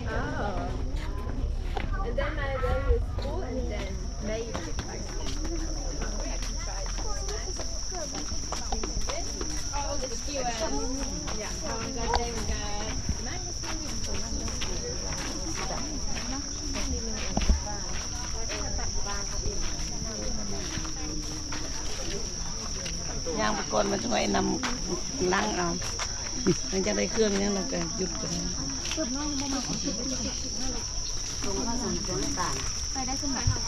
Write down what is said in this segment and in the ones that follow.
Oh. And then my brother is school, and then May you take my school. Oh, the school. Yeah. Oh, we got, then we got. ຍ່າງໄປກ່ອນ ມັນຈະໄວ້ນຳຫຼັງເອົາ ຫຼັງຈາກໄດ້ເຄື່ອງຫຍັງແລ້ວກໍຢຸດກໍໄດ້. ໄປໄດ້ຂຶ້ນມາ ລອງເ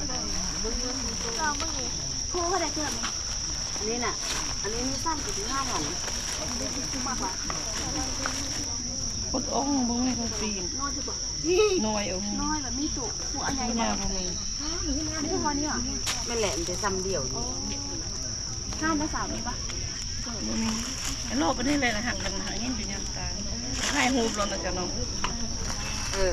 ບິ່ງນີ້ ຄູເຂົາໄດ້ເຄື່ອງນີ້ ອັນນີ້ນະ ອັນນີ້ມີສາມສິບຫ້າພັນ ມາກກວ່າ ອົດອົງ ບໍ່ມີຂອງປີນ ນ້ອຍ ນ້ອຍອົງ ນ້ອຍ ແລ້ວມີໂຕ ຜູ້ອັນໃຫຍ່ ຍາວບໍ່ມີ ມີແຕ່ພໍນີ້ຫວາ? ແມ່ນແຫຼະ ມັນຈະຊ່ຳດຽວ ຮ້ານລະສາວມີປະ? ບໍ່ມີ ລອບອັນນີ້ແຫຼະ ຫັກ ຫັກຍິນຢູ່ຍາມຕາຍ ຖ່າຍຮູບລອດນະຈະເນາະ ເອີ. ຜ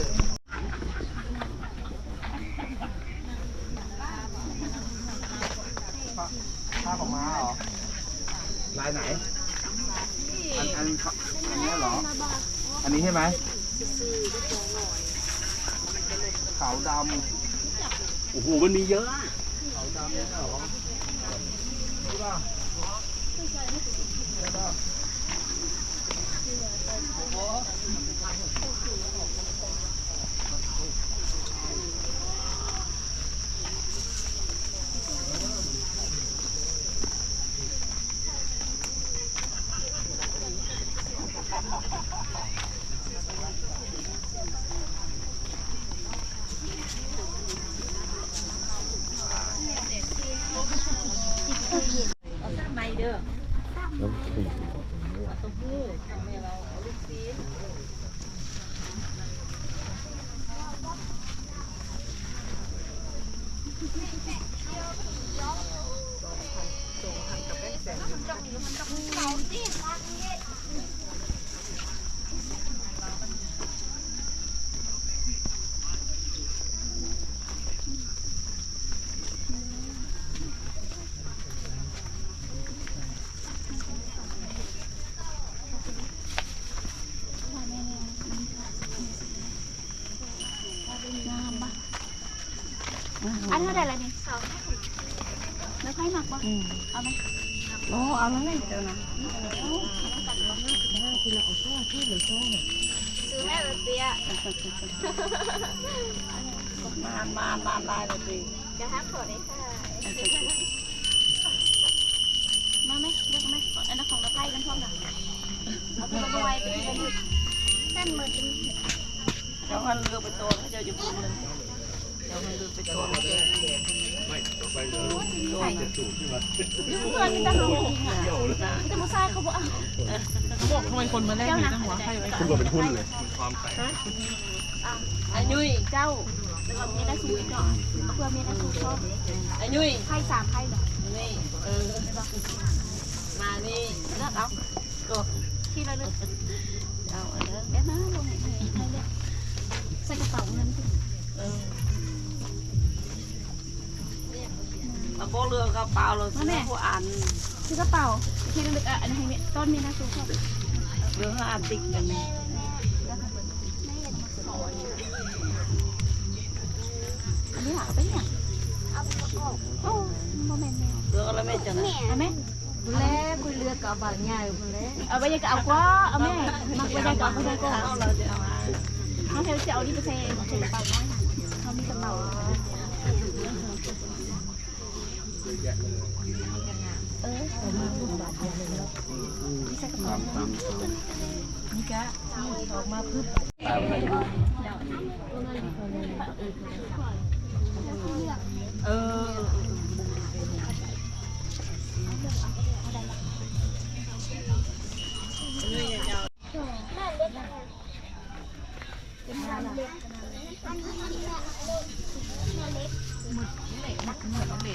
້າ ຜ້າຂາວມ້າເຫລອ? ລາຍໄຫນ? ອັນ ອັນ ອັນເນີ້ຍເຫລອ? ອັນນີ້ໃຊ່ໄໝ? ຂາວດຳ ໂອ້ໂຫ ມັນມີເຍອະ ຂາວດຳເນຍເຫລອ? ນີ້ປ່ະ? ເອົາສາມໄມ້ເດີ ເອົາເຕົ້າຫູ້ ແມ່ເອົາລູກຊີ້ນ. ອັນເທົ່າໃດລະນີ້? ແມ່ໄພມັກບໍ່? ອືມ ເອົາໄໝ? ໂອ້ ເອົາແລ້ວແຫຼະເຈົ້ານະ ເອົາ ເອົານຳກັນບໍ່? ຊື້ໃຫ້ລະເຕ້ຍ ມານ ມານ ມານຫຼາຍລະເຕ້ຍ. ກະຮັກຂໍໄດ້ຄ່າ ມາແມະ ເລືອກມາແມະ ອັນນັ້ນຂອງລະໄພກັນພ້ອມນະ ເອົາຄົນລະໜ່ວຍໄປທີ່ລະລຶກ ເສັ້ນໝົດ ເຈົ້າຫັ້ນເລືອກໄປໂຕນ ເຂົາເຈົ້າຢູ່ພຸ້ນເລີຍ ເຈົ້າຫັ້ນເລືອກໄປໂຕນ ເຈົ້າຢູ່ພຸ້ນ ຢູ່ເຮືອນມີແຕ່ເຮົາຜູ້ຍິງອະ ມີແຕ່ຜູ້ຊາຍເຂົາບໍ່ເອົາ ເຂົາບອກທຳໄມຄົນມາແລກນີ້ຈັ່ງຫວະ ໃຫ້ໄວ້ ເພິ່ນກໍເປັນຫຸ້ນເລີຍ ຮະ? ອາຍຸຍ ເຈົ້າ ແລ້ວກໍເມດາຊູອີກເນາະ ເພື່ອເມດາຊູຊອບ ອາຍຸຍ ໄພສາມໄພເນາະ ນີ້ ເອີ ມານີ້ ເລືອກເອົາ ກໍ ທີ່ລະລຶກ ເອົາອັນນັ້ນ ແບບນັ້ນລົງໃຫ້ ໃຫ້ເລືອກ ໃສ່ກະເປົາເງິນ ເອີ. ລະບໍ່ເລືອກກະເປົາ ລະຊື້ຜູ້ອັນ ຊື້ກະເປົາ ທີ່ລະລຶກ ອະ ອັນນີ້ໃຫ້ແມ່ ຕ້ອນແມ່ນາຊູ ເລືອກຫ້າອັນຕິດກັນແມ່ ອັນນີ້ຫາເອົາໄປຫຍັງ? ໂອ້ ບໍ່ແມ່ນແນວ ເລືອກເອົາລະແມ່ ຈັ່ງນັ້ນ ເອົາແມ່ ພຸ້ນແຫຼະ ຂ້ອຍເລືອກກະເອົາໃບໃຫຍ່ພຸ້ນແຫຼະ ເອົາໃບໃຫຍ່ກະເອົາກວ່າ ເອົາແມ່ ມັກໃບໃຫຍ່ກະເອົາໃບໃຫຍ່ກວ່າ ເຮົາຊິເອົານີ້ໄປໃສ່ ໃສ່ກະເປົານ້ອຍ ເຮົາມີກະເປົາ ເອີ ເອົາມາບາດດຽວເລີຍເນາະ ໃສ່ກະເປົາ ນີ້ກະ ອອກມາປຶບ ເອີ ເປັນງານເລັບ ເລັບ ເລັບ ເລັບ ເລ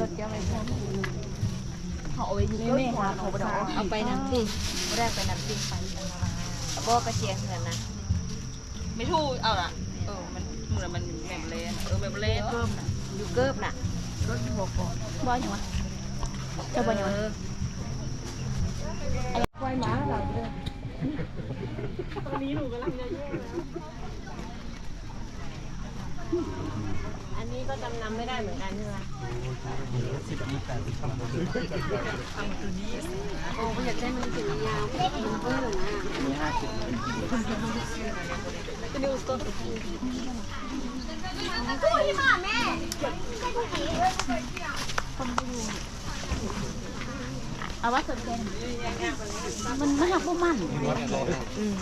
ລົດເຈົ້າໄວ້ພວກ ເຮົາເອົາໄວ້ຢູ່ ແມ່ ເກີບ ເຮົາບໍ່ໄດ້ເອົາ ເອົາໄປນຳຕິ ບໍ່ໄດ້ເອົາໄປນຳຕິ ໄປ ບໍ່ ໄປເສຍເຮືອນນະ ແມ່ທູເອົາລະ ເອີ ມັນ ມື້ນັ້ນມັນແມ່ບໍ່ແລ່ນ ເອີ ແມ່ບໍ່ແລ່ນ ຢູ່ເກີບນະ ບໍ່ຫຍັງວະ ເຈົ້າບໍ່ຫຍັງວະ ເອີ ໄວມາ ຕອນນີ້ໜູກຳລັງຈະແຍ່ແລ້ວ ອັນນີ້ກໍຈຳນຳໄມ່ໄດ້ເໝືອນກັນໃຊ່ໄໝ? ໂອ້ ບໍ່ຢາກໄດ້ມັນເປັນຍາວ ເປັນເບີນະ ເອົາວ່າສົນໃຈ ມັນ ມັນຮັກບໍ່ໝັ້ນ ອືມ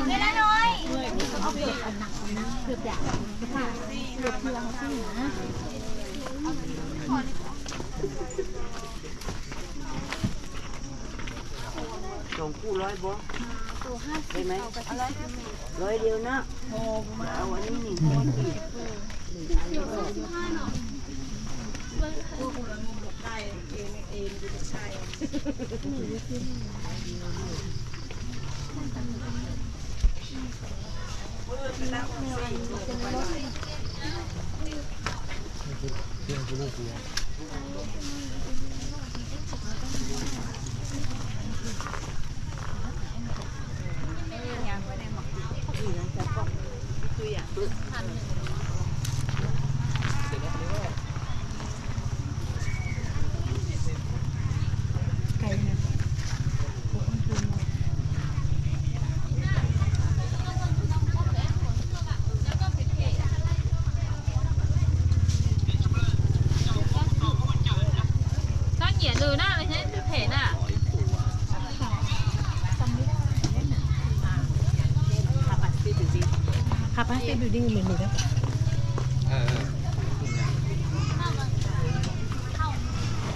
ເວລານ້ອຍ ສອງຄູ່ຮ້ອຍບໍ່? ໄດ້ໄໝ? ຮ້ອຍດຽວເນາະ ເອົາອັນນີ້ນີ້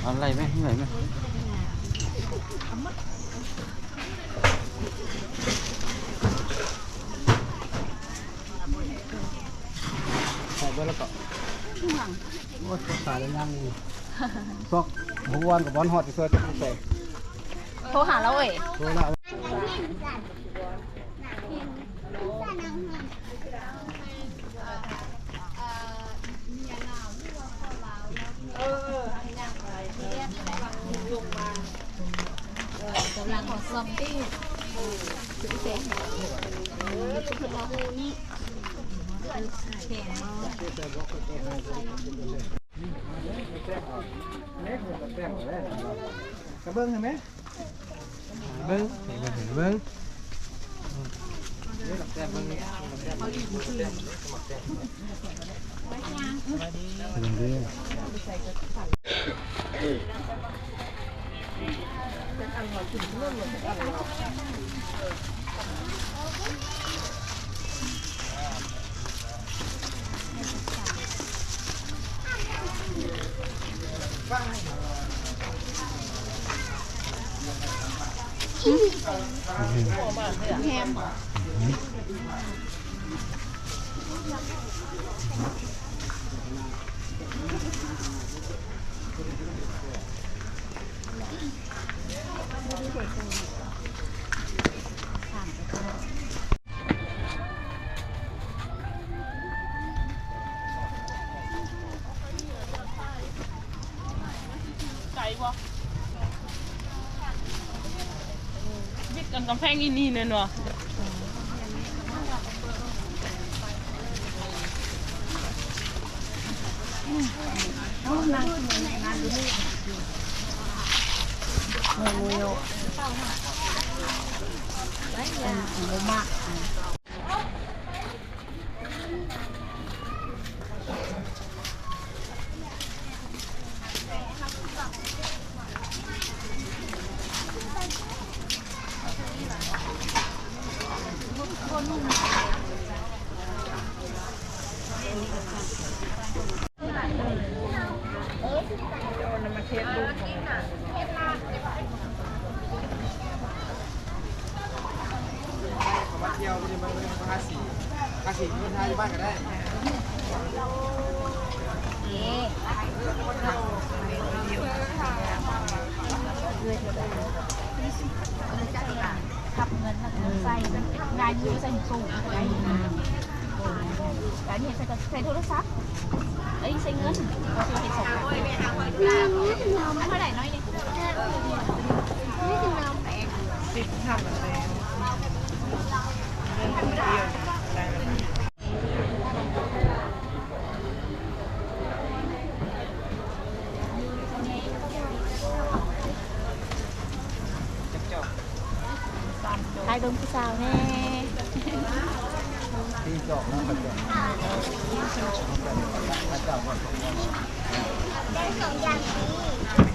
ເອົາໄລ່ໄໝ? ໄລ່ໄໝ? ໃສ່ເບີດແລ້ວກໍ ໂອ້ຍ ສາຍຍັງຢູ່ ຊອກຫົວວັນກັບວັນຮອດຊິຊ່ວຍຈັກແສ ໂທຫາລາວເອີຍ ໂທລາວ. ກຳລັງຂໍຊອມຕິ ກະເບິ່ງໃຫ້ແມ່ ເບິ່ງ ເບິ່ງ ເບິ່ງ ເບິ່ງ ແຮມ. ພາສີ ພາສີເງິນຫາຢູ່ບ້ານກໍໄດ້. ເອີ ຮັບເງິນ ຮັບເງິນໃສ່ ງ່າຍມືໃສ່ສູງກໍໄດ້. ການເຮັດໃສ່ ໃສ່ໂທລະສັບ ເອີຍ ໃສ່ເງິນ ເຮົາຊິເຮັດສອງອັນ ເທົ່າໃດນ້ອຍນີ້? ສິບ ຖ່າຍເບິ່ງຜູ້ສາວແດ່. ຕີຈອກນະ ຂະເຈົ້າ ຂະເຈົ້າບໍ່ສົມ